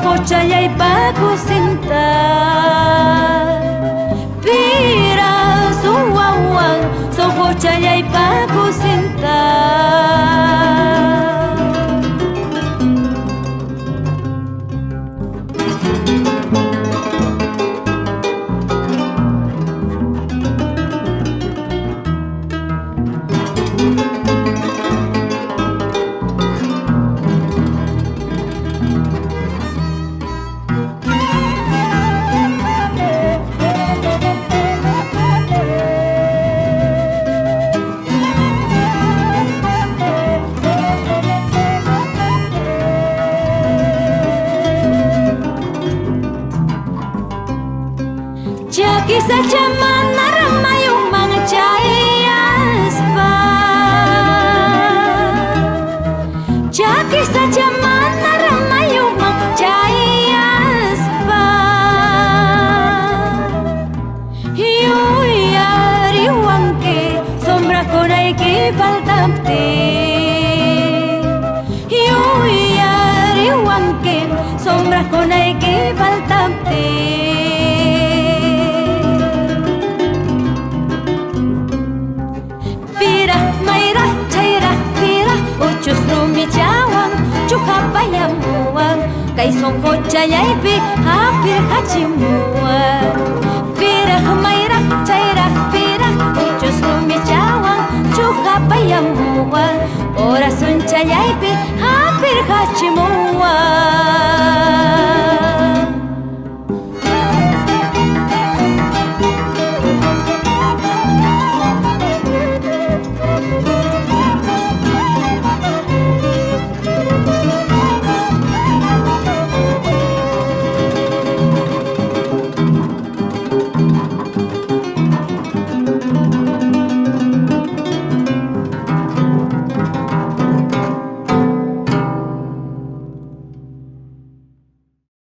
Sonqochayaypa kusinta Pira suwawan sonqochayaypa kusinta. Chaki sachamana ramayuman chayaspa Chaki sachamana ramayuman chayaspa Yuyariwanki sombra kunayki faltaptin Yuyariwanki sombra kunayki faltaptin. Uchus rumichawan chuqapayamuwan kay sonqochayaypi hapirqachimuwan Piraq mayraq chayraq piraq uchus rumichawan corazonchayaypi hapirqachimuwan.